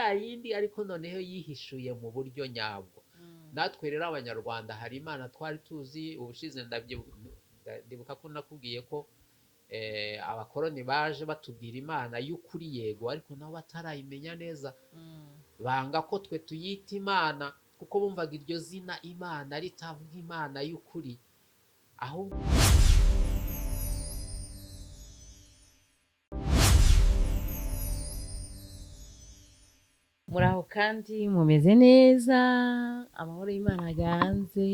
ya yindi, ariko noneho yihishuye mu buryo nyabwo. Natwe rero Abanyarwanda hari Imana twari tuzi. Ubushize ndibuka ko nakubwiye ko abakoroni baje batubwira Imana y'ukuri, yego, ariko nabo batarayimenya neza, banga ko twe tuyita Imana kuko bumvaga iryo zina Imana ritavuga Imana y'ukuri, ahubwo Muraho kandi mumeze neza, amahoro y'Imana aganze.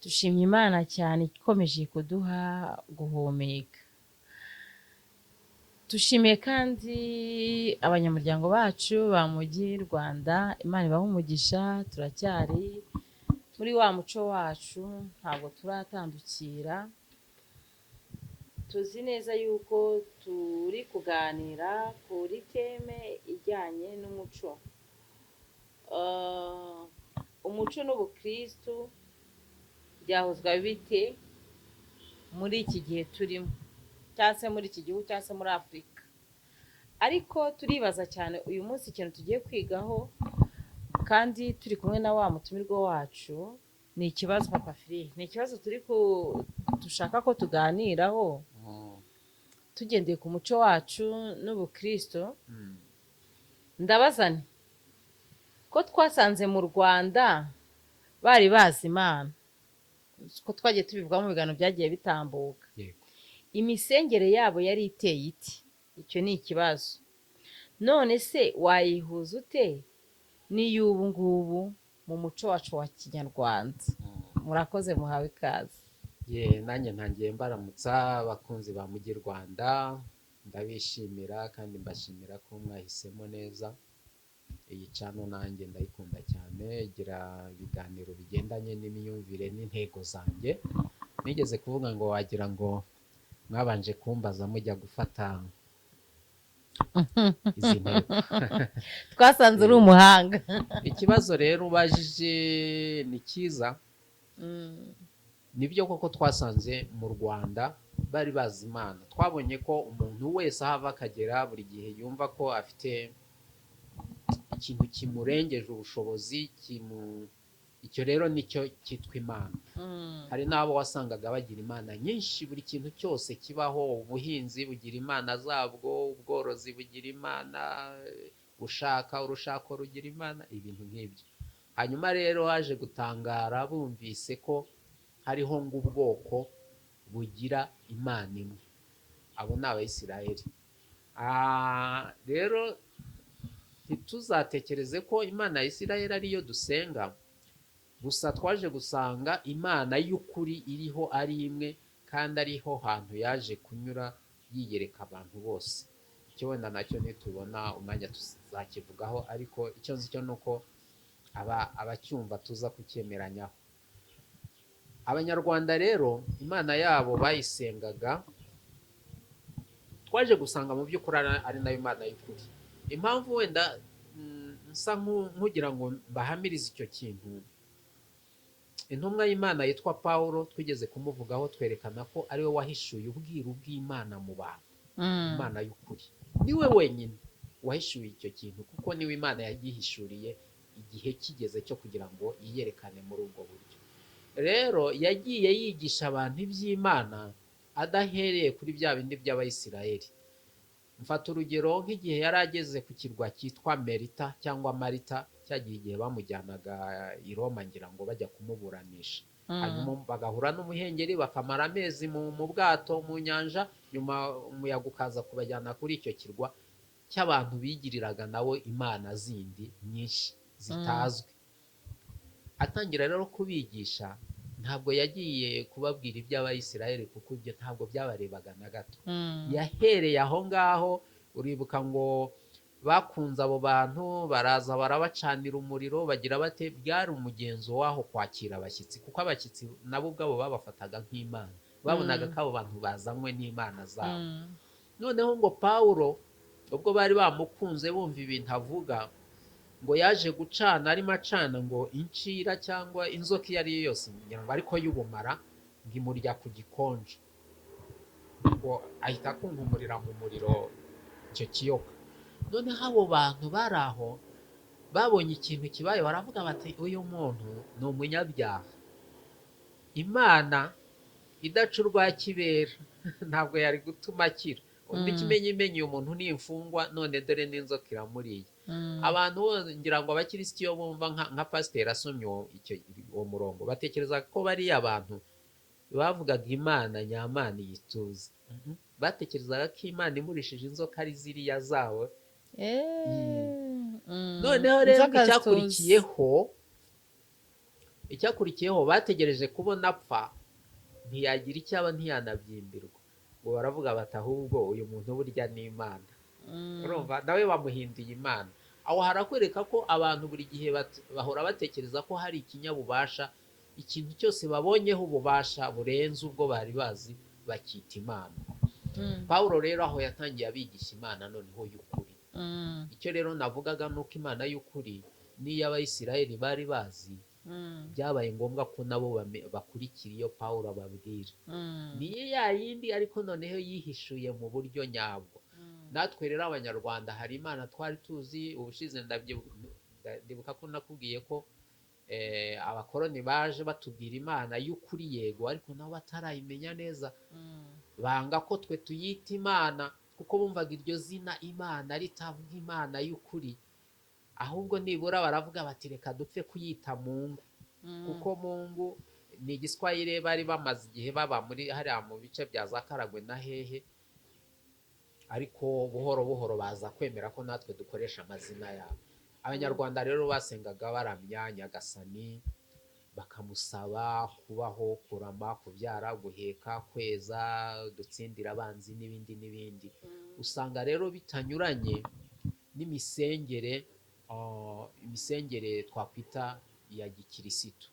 Dushimye Imana cyane ikomeje kuduha guhumeka. Dushimiye kandi abanyamuryango bacu ba Mujyi Rwanda, Imana ibahe umugisha. Turacyari muri wa muco wacu, ntabwo turatandukira. Tuzi neza yuko turi kuganira kuri thème ijyanye n'umuco. Umuco n'ubukristu byahuzwa bite muri iki gihe turimo, cyangwa se muri iki gihugu, cyangwa se muri Afurika? Ariko turibaza cyane uyu munsi ikintu tugiye kwigaho, kandi turi kumwe na wa mutumirwa wacu, ni ikibazo, Papa Fili, ni ikibazo dushaka ko tuganiraho tugendeye ku muco wacu n'ubukristo. Ndabaza nti ko twasanze mu Rwanda bari bazi Imana, ko twagiye tubivuga mu biganiro byagiye bitambuka, imisengere yabo yari iteye iti? Icyo ni ikibazo. None se wayihuza ute n'iy'ubu ngubu mu muco wacu wa kinyarwanda? Murakoze, muhawe ikaze. Ye, nanjye ntangiye mbaramutsa abakunzi ba Mujyi Rwanda, ndabishimira kandi mbashimira ko mwahisemo neza iyi channel. Nanjye ndayikunda cyane, igira ibiganiro bigendanye n'imyumvire n'intego zanjye. Nigeze kuvuga ngo wagira ngo mwabanje kumbaza mujya gufata izi ntego. Twasanze uri umuhanga. Ikibazo rero ubajije ni cyiza. Nibyo koko twasanze mu Rwanda bari bazi Imana. Twabonye ko umuntu wese aho ava akagera, buri gihe yumva ko afite ikintu kimurengeje ubushobozi, icyo rero nicyo cyitwa Imana. Hari n'abo wasangaga bagira imana nyinshi, buri kintu cyose kibaho. Ubuhinzi bugira imana zabwo, ubworozi bugira imana, gushaka urushako rugira imana, ibintu nk'ibyo. Hanyuma rero haje gutangara bumvise ko hariho ngo ubwoko bugira Imana imwe, abo ni Abayisiraheli. Rero ntituzatekereze ko Imana ya Isiraheli ariyo dusenga gusa. Twaje gusanga Imana y'ukuri iriho ari imwe, kandi ariho hantu yaje kunyura yiyereka abantu bose. Icyo wenda nacyo nitubona umwanya tuzakivugaho, ariko icyo nzi cyo ni uko abacyumva tuza kucyemeranyaho. Abanyarwanda rero Imana yabo bayisengaga, twaje gusanga mu by'ukuri ari nayo Imana y'ukuri. Impamvu wenda nsa nkugira ngo mbahamirize icyo kintu, intumwa y'Imana yitwa Pawulo twigeze kumuvugaho, twerekana ko ariwe wahishuye ubwiru bw'Imana mu bantu. Imana y'ukuri niwe wenyine wahishuye icyo kintu, kuko niwe Imana yagihishuriye igihe kigeze cyo kugira ngo yiyerekane muri ubwo buryo. Rero yagiye yigisha abantu iby'Imana adahereye kuri bya bindi by'Abayisiraheli. Mfata urugero nk'igihe yari ageze ku kirwa cyitwa Merita cyangwa Marita, cyagiye igihe bamujyanaga i Roma ngira ngo bajya kumuburanisha, hanyuma bagahura n'umuhengeri, bakamara amezi mu bwato mu nyanja, nyuma umuyaga ukaza kubajyana kuri icyo kirwa cy'abantu bigiriraga nawe imana zindi nyinshi zitazwi. Atangira rero kubigisha, ntabwo yagiye kubabwira iby'Abayisiraheli, kuko ibyo ntabwo byabarebaga na gato. Yahereye aho ngaho, uribuka ngo bakunze abo bantu, baraza barabacanira umuriro, bagira bate, byari umugenzo w'aho kwakira abashyitsi, kuko abashyitsi nabo ubwabo babafataga nk'Imana, babonaga ko abo bantu bazanywe n'imana zabo. Noneho ngo Pawulo ubwo bari bamukunze bumva ibintu avuga, ngo yaje gucana, arimo acana, ngo incira cyangwa inzoka iyo ari yo yose ngira ngo ariko y'ubumara ngo imurya ku gikonjo, ngo ahita akunkumurira mu muriro icyo kiyoka. Noneho abo bantu bari aho babonye ikintu kibaye, baravuga bati uyu muntu ni umunyabyaha, Imana idaca urwa kibera ntabwo yari gutuma akira. Undi ikimenyimenyi uyu muntu ni imfungwa, none dore n'inzoka iramuriye. Abantu bose ngira ngo abakirisitu iyo bumva nka pasiteri asomye uwo murongo, batekereza ko bariya abantu bavugaga Imana nyamana yituze. Batekerezaga ko Imana imurishije inzoka ari ziriya zabo. Noneho rero Inzoka zituze. Icyakurikiyeho bategereje kubona apfa, ntiyagira icyo aba, ntiyanabyimbirwa, ngo baravuga bati ahubwo uyu muntu burya ni Imana. Urumva nawe bamuhinduye Imana. Aho harakwereka ko abantu buri gihe bahora batekereza ko hari ikinyabubasha, ikintu cyose babonyeho ububasha burenze ubwo bari bazi bakita Imana. Pawulo rero aho yatangiye abigisha Imana noneho y'ukuri. Icyo rero navugaga ni uko Imana y'ukuri n'iyo Abayisiraheli bari bazi, byabaye ngombwa ko nabo bakurikira iyo Pawulo ababwira. Niyo ya yindi, ariko noneho yihishuye mu buryo nyabwo. Natwe rero Abanyarwanda hari Imana twari tuzi. Ubushize ndibuka ko nakubwiye ko abakoroni baje batubwira Imana y'ukuri, yego, ariko nabo batarayimenya neza, banga ko twe tuyita Imana, kuko bumvaga iryo zina Imana ritavuga Imana y'ukuri. Ahubwo nibura baravuga bati reka dupfe kuyita Mungu, kuko Mungu ni Igiswahili bari bamaze igihe baba muri hariya mu bice bya za Karagwe na hehe. Ariko buhoro buhoro baza kwemera ko natwe dukoresha amazina yabo. Abanyarwanda rero basengaga baramya Nyagasani, bakamusaba kubaho, kurama, kubyara, guheka, kweza, dutsindira abanzi n'ibindi n'ibindi. Usanga rero bitanyuranye n'imisengere, imisengere twakwita iya gikirisitu.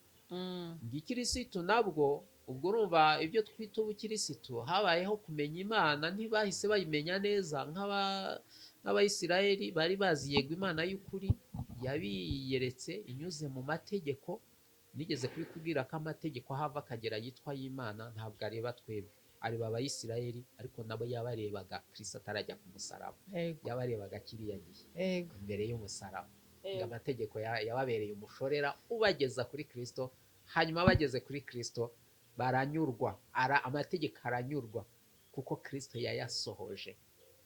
Gikirisitu nabwo ubwo urumva ibyo twita ubukirisitu, habayeho kumenya Imana, ntibahise bayimenya neza nk'Abayisiraheli bari bazi. Yego, Imana y'ukuri yabiyeretse inyuze mu mategeko. Nigeze kubikubwira ko amategeko aho ava akagera yitwa y'Imana, ntabwo areba twebwe, areba Abayisiraheli, ariko nabo yabarebaga Kristo atarajya ku musaraba. Yabarebaga kiriya gihe imbere y'umusaraba. Ngo amategeko yababereye umushorera ubageza kuri Kristo, hanyuma bageze kuri Kristo baranyurwa. Amategeko aranyurwa kuko Kristo yayasohoje.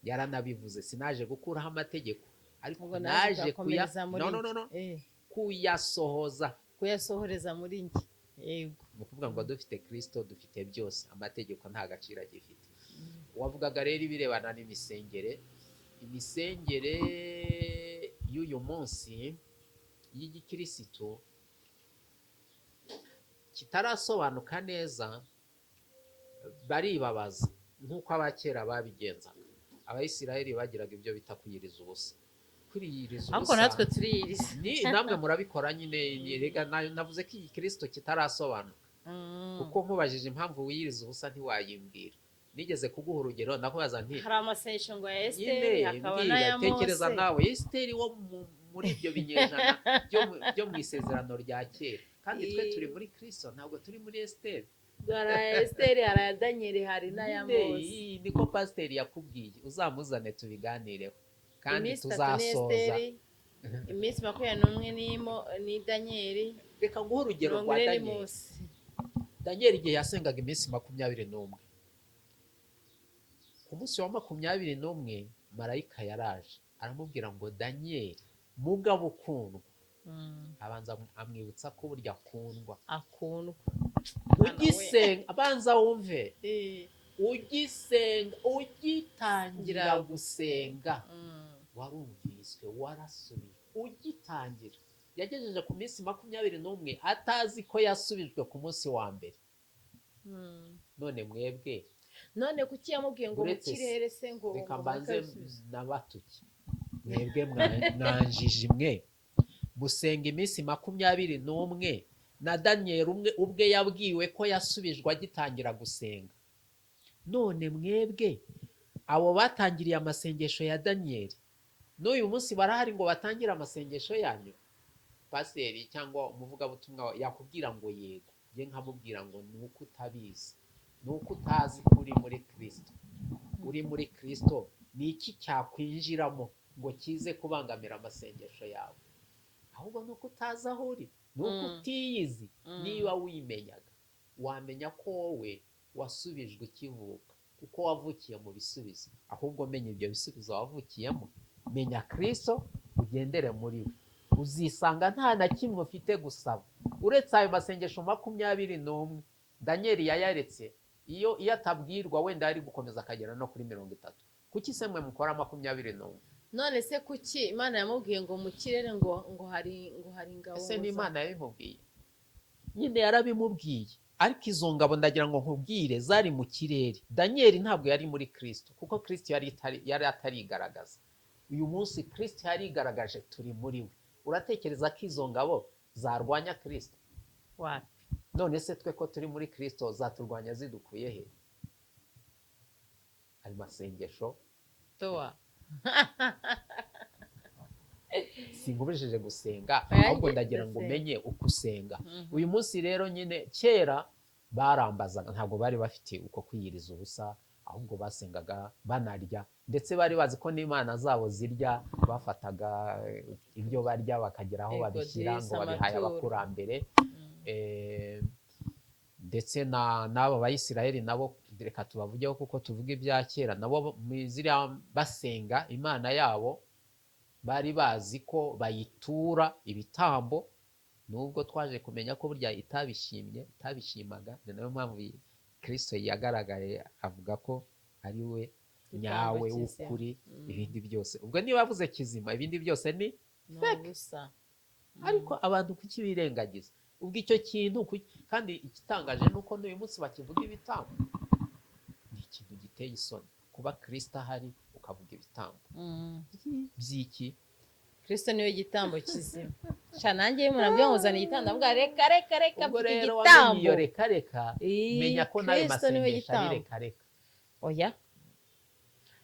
Yaranabivuze, sinaje gukuraho amategeko, ariko Ubwo naje naje kuya kuyakomereza muri no, no, no, no. njye. Kuyasohoza. Kuyasohoreza muri njye, yego. Ni ukuvuga ngo dufite Kristo dufite byose, amategeko nta gaciro agifite. Wavugaga rero ibirebana n'imisengere. Imisengere y'uyu munsi y'igikirisitu kitarasobanuka neza, baribabaza nk'uko abakera babigenzaga. Abayisiraheli bagiraga ibyo bita kwiyiriza ubusa. Kwiyiriza Ariko ubusa natwe turiyiriza. Ni namwe murabikora nyine. Rega navuze ko igikristo kitarasobanuka, kuko nkubajije impamvu wiyiriza ubusa ntiwayimbwira. Nigeze kuguha urugero, ndakubaza nti Hari amasengesho ngo ya nyine Esiteri, hakaba mbwira, n'aya tekereza Mose. nawe Esiteri wo muri ibyo binyejana byo mu isezerano rya kera, kandi twe turi muri Kristo, ntabwo turi muri Esiteri. Hari aya Esiteri, hari aya Daniyeli, hari n'aya Nyine, Mose. iyi niko pasiteri yakubwiye, uzamuzane tubiganireho kandi Iminsi 3 ni tuzasoza. Esiteri, iminsi 21 ni Daniyeli, Reka nguhe urugero mirongo rwa ine ni Daniyeli. Mose. Daniyeli igihe yasengaga iminsi 21, ku munsi wa 21 marayika yaraje aramubwira ngo Daniyeli, mugabo ukundwa. Abanza amwibutsa ko burya akundwa. Akundwa. Ugisenga, abanza wumve, ugisenga, ugitangira gusenga, warumviswe, warasubijwe ugitangira. Yagejeje ku minsi 21 atazi ko yasubijwe ku munsi wa mbere. None mwebwe None kuki yamubwiye ngo mu Uretse se, kirere se ngo reka ngo mbanze mureke? nabatuke mwebwe mwanjiji mwe musenga iminsi 21, na Daniyeli umwe ubwe yabwiwe ko yasubijwe agitangira gusenga. None mwebwe abo batangiriye amasengesho ya Daniyeli n'uyu munsi barahari ngo batangire amasengesho yanyu? Pasiteri cyangwa umuvugabutumwa yakubwira ngo yego, njye nkamubwira ngo ni uko utabizi, ni uko utazi ko uri muri Kristo. Uri muri Kristo, ni iki cyakwinjiramo? ngo kize kubangamira amasengesho yawe, ahubwo ni uko utazi aho uri, ni uko utiyizi. Niba wimenyaga, wamenya ko wowe wasubijwe ukivuka, kuko wavukiye mu bisubizo. Ahubwo menya ibyo bisubizo wavukiyemo, menya Kristo, ugendere muri we, uzisanga nta na kimwe ufite gusaba uretse ayo masengesho 21. Daniyeli yayaretse, iyo atabwirwa wenda yari gukomeza akagera no kuri 30. Kuki se mwe mukora 21? None se kuki Imana yamubwiye ngo mu kirere ngo hari ingabo? Ese ni Imana yabimubwiye? Nyine yarabimubwiye, ariko izo ngabo, ndagira ngo nkubwire, zari mu kirere. Daniyeli ntabwo yari muri Kristo, kuko Kristo yari atarigaragaza. Uyu munsi Kristo yarigaragaje, turi muri we. Uratekereza ko izo ngabo zarwanya Kristo? Wapi. None se twe ko turi muri Kristo, zaturwanya zidukuye he? Ayo masengesho Towa. Sinkubujije gusenga, Oya, ahubwo njye ndagira ngo ndasenga. umenye uko usenga. Uyu munsi rero nyine, kera barambazaga, ntabwo bari bafite uko kwiyiriza ubusa, ahubwo basengaga banarya, ndetse bari bazi ko n'imana zabo zirya. Bafataga ibyo barya bakagera aho babishyira disi, ngo babihaye amaturo. abakurambere. Ndetse n'aba Bayisiraheli nabo, reka tubavugeho kuko tuvuga ibya kera, nabo muri ziriya basenga Imana yabo bari bazi ko bayitura ibitambo, nubwo twaje kumenya ko burya itabishimye, itabishimaga. Ni nayo mpamvu Kristo yagaragaye avuga ko ari we Igitambo nyawe kizima. w'ukuri. Ibindi byose ubwo niba avuze kizima, ibindi byose ni Ni ubusa. Ariko abantu kuki birengagiza ubwo icyo kintu? Kandi igitangaje ni uko n'uyu munsi bakivuga ibitambo. Ni ikintu giteye isoni kuba Kristo ahari ukavuga ibitambo by'iki? Kristo niwe gitambo kizima. Sha, nanjye iyo umuntu ambwiye ngo uzana igitambo, ndavuga reka, reka, reka, Ubwo mfite rero igitambo. wamenye iyo reka reka, Ii, menya ko n'ayo Kristo niwe masengesho ari gitambo. reka reka. Oya,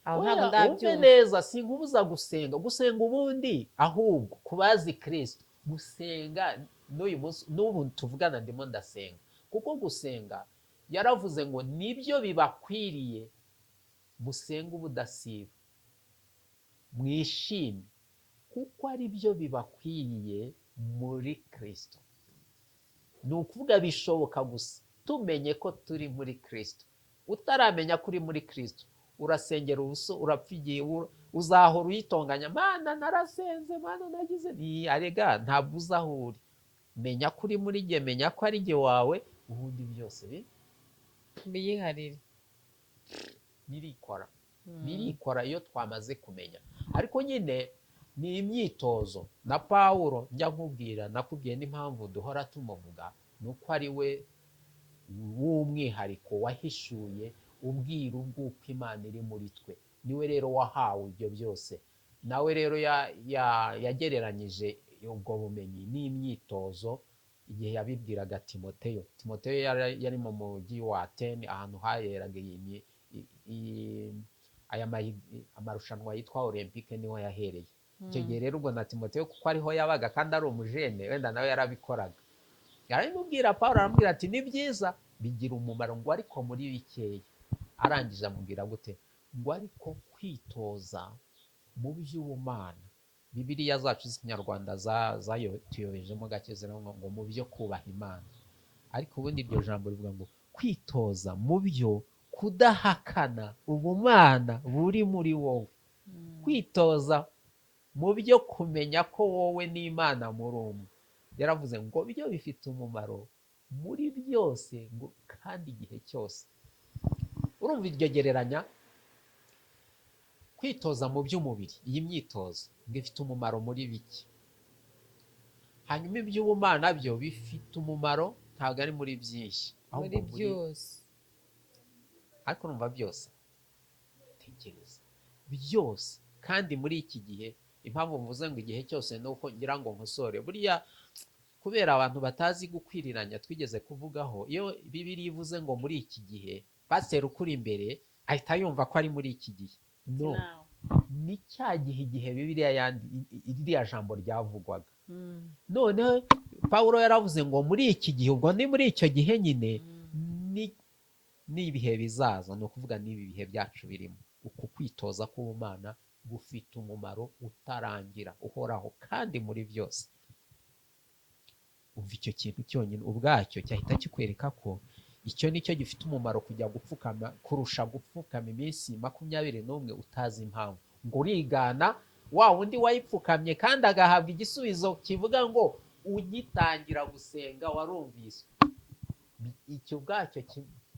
aho Oya, ntabwo wumve ndabyumva. neza, sinkubuza gusenga. Gusenga ubundi, ahubwo ku bazi Kristo, gusenga n'uyu munsi, n'ubu tuvugana ndimo ndasenga, kuko gusenga yaravuze ngo nibyo bibakwiriye, musenge ubudasiba, mwishime, kuko ari byo bibakwiriye muri Kristo. Ni ukuvuga bishoboka gusa tumenye ko turi muri Kristo. Utaramenya ko uri muri Kristo, urasengera ubusa, urapfa igihe uzahora uyitonganya: "Mana, narasenze, Mana, nagize." Ni arega ntabwo uzi aho uri. Menya ko uri muri jye, menya ko ari jye wawe, ubundi byose Biyiharire. Birikora, birikora iyo twamaze kumenya. Ariko nyine ni imyitozo. Na Pawulo njya nkubwira, nakubwiye n'impamvu duhora tumuvuga, ni uko ari we w'umwihariko wahishuye ubwiru bw'uko Imana iri muri twe. Niwe rero wahawe ibyo byose. Nawe rero yagereranyije ubwo bumenyi n'imyitozo igihe yabibwiraga Timoteyo. Timoteyo yari mu mujyi wa Atene, ahantu haberaga aya amarushanwa yitwa Olympique, niho yahereye icyo gihe. Rero ubwo na Timoteyo, kuko ariho yabaga kandi ari umujene, wenda nawe yarabikoraga, arabimubwira. Paul aramubwira ati: "Ni byiza, bigira umumaro," ngo ariko muri bikeya. Arangije amubwira gute? Ngo ariko kwitoza mu by'ubumana. Bibiliya zacu z'Ikinyarwanda tuyobejemo gake, ziravuga ngo mu byo kubaha Imana, ariko ubundi iryo jambo rivuga ngo kwitoza mu byo kudahakana ubumana buri muri wowe, kwitoza mu byo kumenya ko wowe n'Imana muri umwe. Yaravuze ngo byo bifite umumaro muri byose, ngo kandi igihe cyose. Urumva iryo gereranya? Kwitoza mu by'umubiri, iyi myitozo ngo ifite umumaro muri bike, hanyuma iby'ubumana byo bifite umumaro, ntabwo ari muri byinshi, muri ahubwo byose. Ariko urumva byose, tekereza byose kandi muri iki gihe. Impamvu mvuze ngo igihe cyose ni uko ngira ngo nkosore buriya, kubera abantu batazi gukwiriranya twigeze kuvugaho. Iyo Bibiliya ivuze ngo muri iki gihe, pasiteri ukuri imbere ahita yumva ko ari muri iki gihe. No, Nawe. ni cya gihe, igihe Bibiliya yandi iriya jambo ryavugwaga. Noneho Pawulo yaravuze ngo muri iki gihe, ubwo ni muri icyo gihe nyine, ni n'ibihe bizaza, ni ukuvuga n'ibi bihe byacu birimo uku kwitoza k'ubumana. Bufite umumaro utarangira, uhoraho kandi muri byose. Umva, icyo kintu cyonyine ubwacyo cyahita kikwereka ko icyo nicyo gifite umumaro kujya gupfukama kurusha gupfukama iminsi 21 utazi impamvu, ngo urigana wa wundi wayipfukamye kandi agahabwa igisubizo kivuga ngo ugitangira gusenga warumviswe. Icyo ubwacyo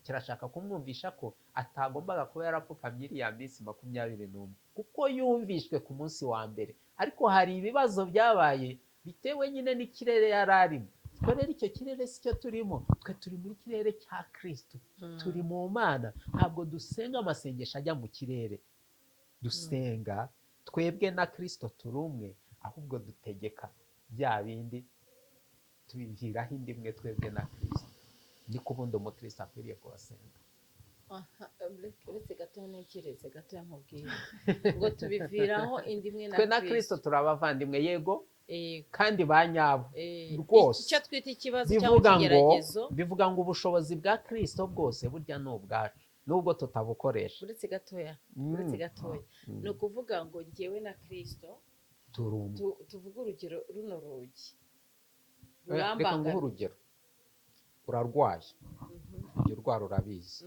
kirashaka kumwumvisha ko atagombaga kuba yarapfukamye iriya minsi 21, kuko yumvishwe ku munsi wa mbere, ariko hari ibibazo byabaye bitewe nyine n'ikirere yari arimo. Twe rero icyo kirere si cyo turimo, twe turi muri kirere cya Kristo, turi mu Mana. Ntabwo dusenga amasengesho ajya mu kirere, dusenga twebwe na Kristo turi umwe, ahubwo dutegeka bya bindi tubiviraho indi imwe, twebwe na Kristo. Niko ubundi umukristo akwiriye kubasenga. Aha, uretse gato, ntekereze gato, nkubwire ngo tubiviraho indi imwe na Twe na Kristo turi abavandimwe, yego, kandi ba nyabo rwose. Icyo twita ikibazo cyangwa Bivuga ngo ikigeragezo. Bivuga ngo ubushobozi bwa Kristo bwose burya ni ubwacu, nubwo tutabukoresha. Uretse gatoya, uretse gatoya, ni ukuvuga ngo njyewe na Kristo Turi umwe. Tuvuge urugero, runo rugi Oya, reka nguhe rurambangamiye. urugero. Urarwaye, ujya urwara, urabizi.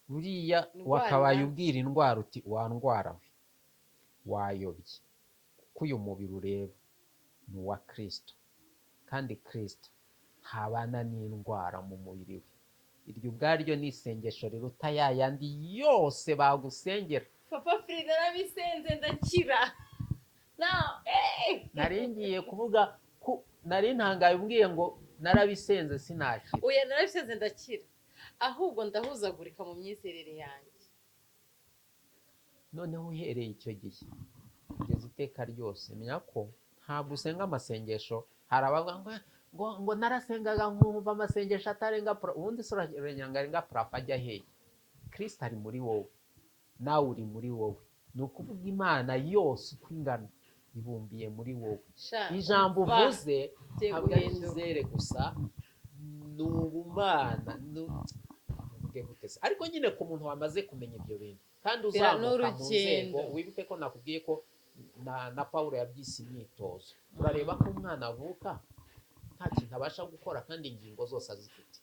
Buriya Indwara wakabaye ubwira indwara uti: "Wa ndwara we, wayobye, kuko uyu mubiri ureba ni uwa Kristo, kandi Kristo ntabana n'indwara mu mubiri we." Iryo ubwaryo ni isengesho riruta ya yandi yose bagusengera. Papa Frida, narabisenze ndakira na Nari ngiye kuvuga ku nari ntangaye umbwiye ngo narabisenze sinakira. Oya, narabisenze ndakira, ahubwo ndahuzagurika mu myizerere yanjye. Noneho uhereye icyo gihe kugeza iteka ryose, menya ko ntabwo usenga amasengesho. Hari abavuga ngo narasengaga nkumva amasengesho atarenga ubundi se uragira ngo arenga plafond ajya hehe? Kristo ari muri wowe, nawe uri muri wowe. Ni ukuvuga Imana yose uko ingana ibumbiye muri wowe. Sha, Ijambo umva, uvuze ugiye ntabwo ari guhinduka. Izere gusa, ni ubumana, mvuge gute se? Ariko nyine ku muntu wamaze kumenya ibyo bintu kandi Bira uzamuka mu n'urugendo. nzego, wibuke ko nakubwiye ko na Pawulo yabyise imyitozo. Urareba ko umwana avuka nta kintu abasha gukora kandi ingingo zose azifite.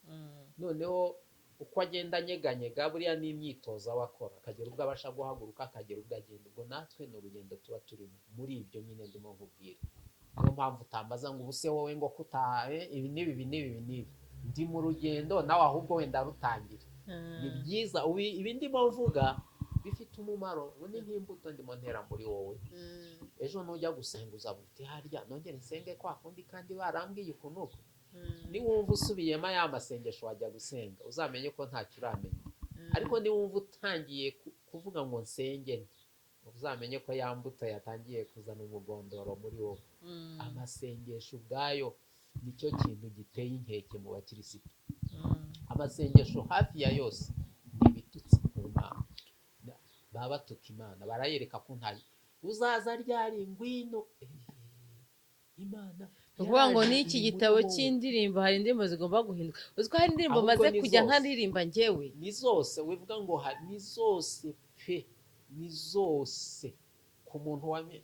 Noneho uko agenda anyeganyega, buriya ni imyitozo aba akora, akagera ubwo abasha guhaguruka, akagera ubwo agenda. Ubwo natwe ni urugendo tuba turimo muri ibyo nyine ndimo nkubwira. Niyo mpamvu utambaza ngo ubuse wowe ngo kutahe ibi n'ibi, ibi n'ibi, ibi n'ibi. Ndi mu rugendo, nawe ahubwo wenda rutangira. Ni byiza, ibi ndimo mvuga bifite umumaro. Ubu ni nk'imbuto ndimo ntera muri wowe. Ejo nujya gusenga uzavuga uti: "Harya nongere nsenge kwa kundi kandi barambwiye uku n'uku?" Niwumva usubiyemo ya masengesho wajya gusenga, uzamenye ko ntacyo uramenya. Ariko niwumva utangiye kuvuga ngo nsenge nte, uzamenye ko ya mbuto yatangiye kuzana umugondoro muri wowe. Amasengesho ubwayo nicyo kintu giteye inkeke mu bakirisitu. Amasengesho hafi ya yose ni ibitutsi ku Mana. Baba batuka Imana, barayereka ko ntayo. Uzaza ryari? Ngwino. Imana Ni ukuvuga ngo yaraje n'iki iri muri gitabo wowe. cy'indirimbo, hari indirimbo zigomba guhinduka. Uzi ko hari indirimbo Ahubwo maze ni kujya zose. nkaririmba njyewe? Ni zose, wivuga ngo ni zose pe, ni zose. Ku muntu wame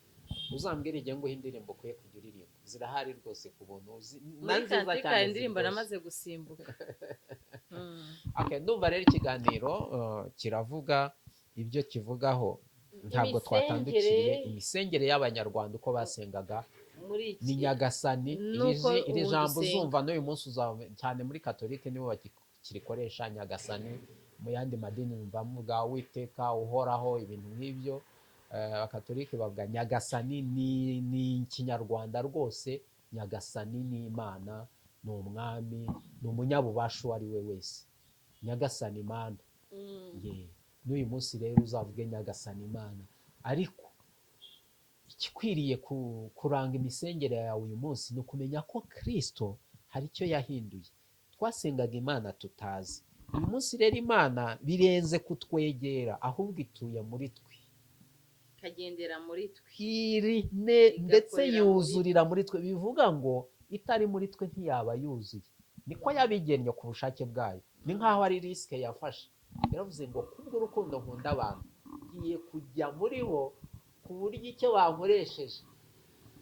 uzambwira igihe nguha indirimbo ukwiye kujya uririmba, zirahari rwose ku buntu na Muri nziza cantique cyane, hari indirimbo ziryoshye. namaze gusimbuka. Okay, ndumva rero ikiganiro kiravuga ibyo kivugaho, ntabwo twatandukiriye Imisengere imisengere y'Abanyarwanda uko basengaga. Muri iki Ni Nyagasani. Iri Nuko iri ubu jambo dusenga. uzumva n'uyu munsi uzaba cyane muri Katolike nibo bakirikoresha, Nyagasani. Mu yandi madini numva muvuga Uwiteka, Uhoraho, ibintu nk'ibyo. Abakatolike bavuga Nyagasani. Ni Ikinyarwanda rwose. Nyagasani ni Imana, ni umwami, ni umunyabubasha uwo ari we wese. Nyagasani Imana. Ye, n'uyu munsi rero uzavuge Nyagasani Imana. Ariko igikwiriye kuranga imisengere yawe uyu munsi ni ukumenya ko Kristo hari icyo yahinduye. Twasengaga Imana tutazi. Uyu munsi rero Imana birenze kutwegera, ahubwo ituye muri twe. Ikagendera muri twe. Iri ndetse Igakorera muri yuzurira muri twe. Bivuga ngo itari muri twe ntiyaba yuzuye. Niko yabigennye ku bushake bwayo. Ni nk'aho ari risque yafashe. Yaravuze ngo: "Kubw'urukundo nkunda abantu, ngiye kujya muri bo." Ku buryo icyo bankoresheje,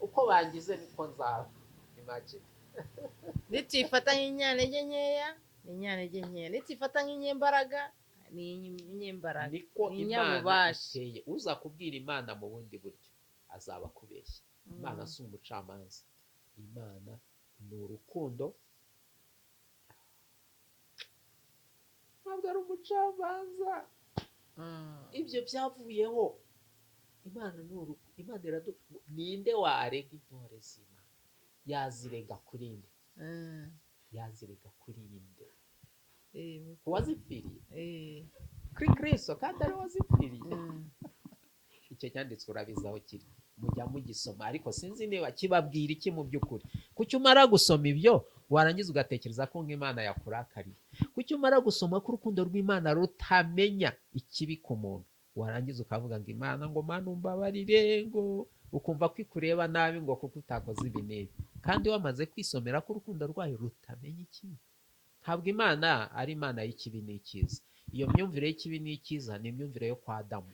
uko bangize niko nzaba. Imagine. Nituyifata nk'inyantege nkeya, ni inyantege nkeya. Nituyifata nk'inyembaraga, ni inyembaraga. Niko Ni Imana inyabubasha. iteye. Uza kubwira Imana mu bundi buryo azaba akubeshya. Imana si umucamanza, Imana ni urukundo, ntabwo ari umucamanza. Ibyo byavuyeho. Imana ni urukundo, Imana iradu. Ninde warega intore z'Imana? Yazirega kuri nde? Yazirega kuri nde? Ku wazipfiriye, kuri Kristo, kandi ari we wazipfiriye. Icyo cyanditswe urabizi aho kiri, mujya mugisoma, ariko sinzi niba kibabwira iki mu by'ukuri. Kuki umara gusoma ibyo, warangiza ugatekereza ko nk'Imana yakurakariye? Kuki umara gusoma ko urukundo rw'Imana rutamenya ikibi ku muntu, warangiza ukavuga ngo Imana, ngo Mana umbabarire, ngo ukumva ko ikureba nabi ngo kuko utakoze ibi n'ibi, kandi wamaze kwisomera ko urukundo rwayo rutamenya ikibi? Ntabwo Imana ari Imana y'ikibi n'icyiza. Iyo myumvire y'ikibi n'icyiza ni imyumvire yo kwa Adamu.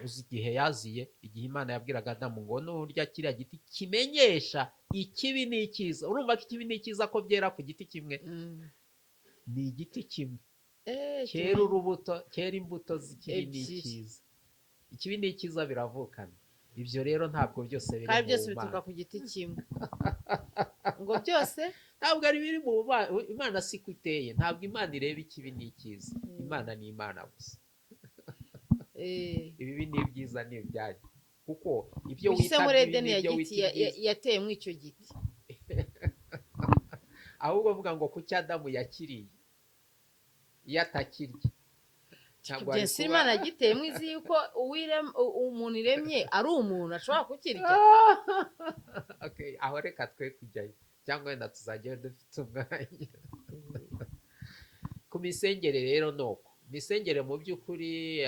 Uzi igihe yaziye, igihe Imana yabwiraga Adamu ngo nurya kiriya giti kimenyesha ikibi n'icyiza. Urumva ko ikibi n'icyiza ko byera ku giti kimwe? Ni igiti kimwe cyera urubuto, cyera imbuto z'ikibi Ebyiri. n'icyiza. Ikibi n'icyiza biravukana. Ibyo rero ntabwo byose biri Kandi mu byose Mana. bituruka ku giti kimwe, ngo byose. Ntabwo ari biri mu Mana. Imana siko iteye. Ntabwo Imana ireba ikibi n'icyiza. Imana ni Imana gusa. Ibibi n'ibyiza ni ibyanyu, kuko ibyo Ushyize wita muri bibi Edeni ya n'ibyo giti wita ibyiza. Yateyemo icyo giti. Ahubwo avuga ngo kuki Adamu yakiriye, iyo atakirya ntabwo wari Byose kuba. Imana yagiteyemo izi yuko umuntu iremye ari umuntu ashobora kukirya. Okay, aho reka twe kujyayo, cyangwa wenda tuzajyayo dufite umwanya. Ku misengere rero ni uko. Imisengere mu by'ukuri,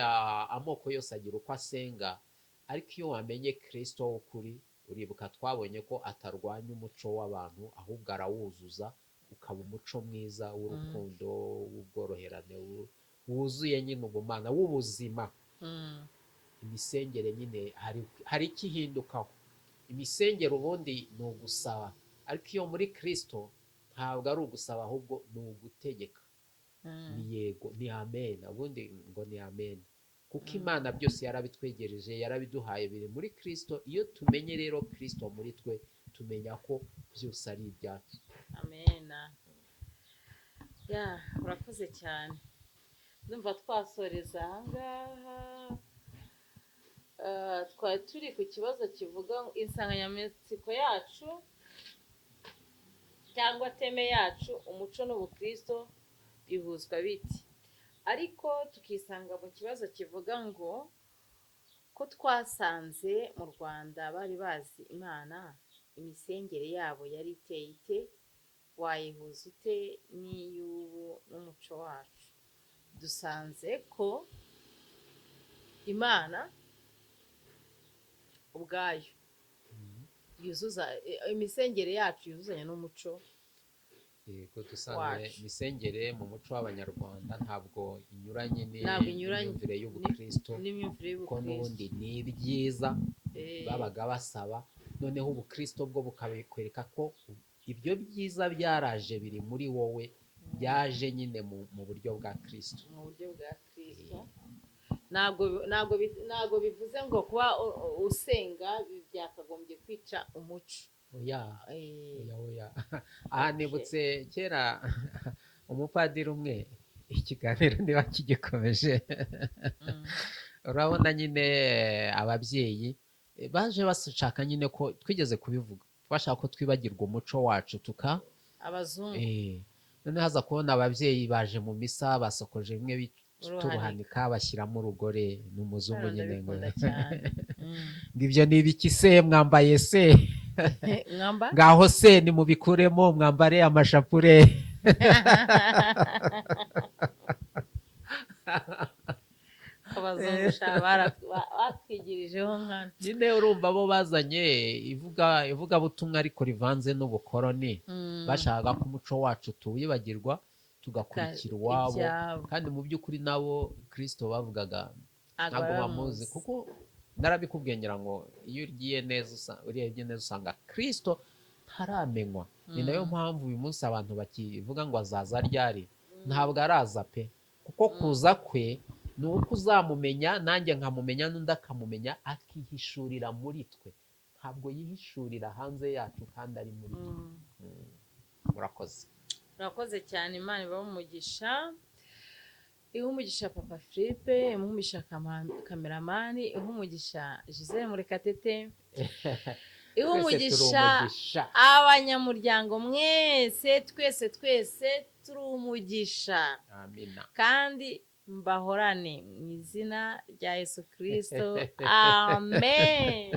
amoko yose agira uko asenga, ariko iyo wamenye Kirisito w'ukuri, uribuka twabonye ko atarwanya umuco w'abantu, ahubwo arawuzuza ukaba umuco mwiza w'urukundo, w'ubworoherane, wuzuye nyine ubumana, w'ubuzima. Imisengere nyine hari icyo ihindukaho. Imisengere ubundi ni ugusaba, ariko iyo muri Kirisito ntabwo ari ugusaba, ahubwo ni ugutegeka. Ni yego, ni amen. Ubundi ngo ni amen, kuko Imana byose yarabitwegereje, yarabiduhaye, biri muri Kirisito. Iyo tumenye rero Kirisito muri twe, tumenya ko byose ari ibyacu. Amena. Ya, urakoze cyane. Ndumva twasoreza ahangaha. Twari turi ku kibazo kivuga insanganyamatsiko yacu cyangwa theme yacu, umuco n'ubukristo bihuzwa biti, ariko tukisanga mu kibazo kivuga ngo ko twasanze mu Rwanda bari bazi Imana, imisengere yabo yari iteye ite? Wayihuza ute n'iy'ubu n'umuco wacu? Dusanze ko Imana ubwayo yuzuza imisengere yacu, yuzuzanya n'umuco Yego, dusanzwe wacu. Imisengere mu muco w'Abanyarwanda ntabwo inyuranye Ntabwo inyuranye n'imyumvire y'ubukristo, n'imyumvire kuko y'ubukristo. N'ubundi ni ibyiza babaga basaba. Noneho ubukristo bwo bukabikwereka ko ibyo byiza byaraje, biri muri wowe, byaje nyine mu buryo bwa Kristo. Mu buryo bwa Kristo. Ntabwo bivuze ngo kuba usenga byakagombye kwica umuco. Oya. Oya, oya. Aha nibutse kera umupadiri umwe, ikiganiro niba kigikomeje. Urabona nyine ababyeyi baje bashaka nyine ko, twigeze kubivuga, bashaka ko twibagirwa umuco wacu tuka Abazungu. Noneho haza kubona ababyeyi baje mu misa basokoje bimwe bita Uruhanika. uruhanika, bashyiramo urugore n'umuzungu Hano nyine ngo ndabikunda cyane. Ngo ibyo ni ibiki se mwambaye se? Mwamba. Ngaho se nimubikuremo mwambare amashapure. Abazungu sha batwigirijeho nkana. Nyine urumva bo bazanye ivugabutumwa ariko rivanze n'ubukoroni, bashaka ko umuco wacu tuwibagirwa tugakurikira iwabo. Ibyabo. Kandi mu by'ukuri nabo Kirisito bavugaga ntabwo bamuzi, kuko Narabikubwiye, ngira ngo iyo ugiye neza urebye neza usanga Kristo ntaramenywa. Ni nayo mpamvu uyu munsi abantu bakivuga ngo azaza ryari. Ntabwo araza pe, kuko kuza kwe ni uko uzamumenya, nanjye nkamumenya, n'undi akamumenya, akihishurira muri twe. Ntabwo yihishurira hanze yacu kandi ari muri twe. Murakoze. Urakoze cyane, Imana ibahe umugisha, iha umugisha Papa Philippe, imuhe umugisha cameraman, iha umugisha Gisele Murekatete, iha Twese turi umugisha umugisha. abanyamuryango mwese, twese twese turi umugisha. Amina. Kandi mbahorane mu izina rya Yesu Kirisito, amen.